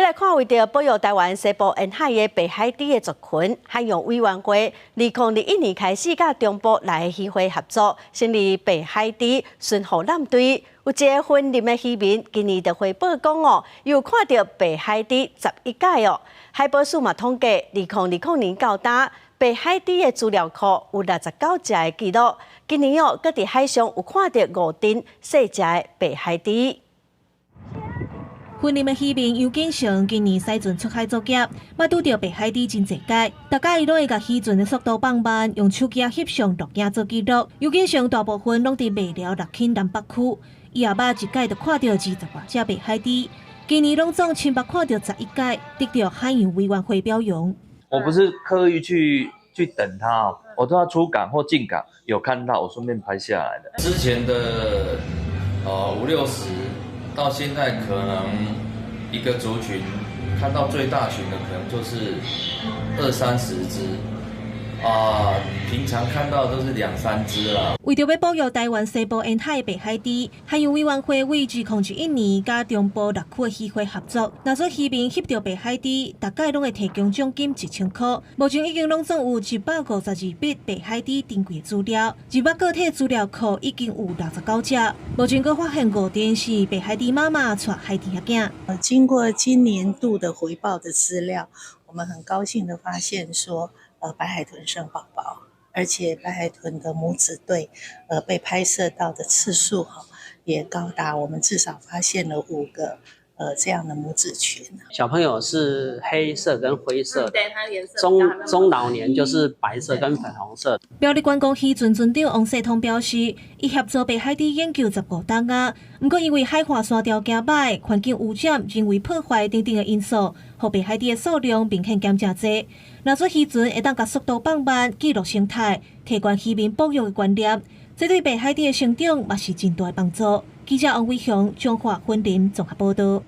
閣來看，為著保育臺灣西部沿海的白海豬的族群，海洋委員會2021年開始佮中部六个漁會合作，成立白海豬巡護艦隊。有一个雲林的漁民今年就回報講哦，有看著白海豬11擺哦。海保署嘛統計，2020年到今，白海豬的資料庫有69隻的記錄。今年哦，閣佇海上有看著五陣細隻的白海豬。雲林的漁民楊景成今年駛船出海作業，捌拄著白海豬真濟擺，逐擺伊攏會共漁船的速度放慢，用手機翕相錄影做記錄。楊景成大部分攏佇麥寮六輕南北區，伊也捌一擺就看著20外隻白海豬。今年攏總親目看著11擺，得著海洋委員會表揚。我不是刻意去等它，我都要出港或進港有看到，我順便拍下來的。之前的五六十，到現在可能一個族群看到最大群的可能就是二三十隻啊，平常看到都是兩三隻啦。為著欲保育臺灣西部沿海白海豬，海洋委員會為2021年佮中部六區的漁會合作，若說漁民翕著白海豬，逐擺攏會提供獎金1000箍。目前已經攏總有152筆白海豬珍貴資料，入捌個體資料庫已經有69隻。目前閣發現五陣是白海豬媽媽帶海豬仔囝。經過今年度的回報的資料，我們很高興的發現說，白海豚生寶寶，而且白海豚的母子對，被拍攝到的次數哈，也高達我們至少發現了五個，這樣的母子群。小朋友是黑色跟灰色，中老年就是白色跟粉紅色。苗栗觀光漁船船長王世通表示，伊協助白海豬研究15冬啊，毋過因為海岸線條件歹、環境污染、人為破壞等等的因素，予白海豬的數量明顯減誠濟。若說漁船會當共速度放慢，記錄生態，提懸漁民保育的觀念，這對白海豬的成長嘛是真大的幫助。記者王偉雄、彰化雲林綜合報導。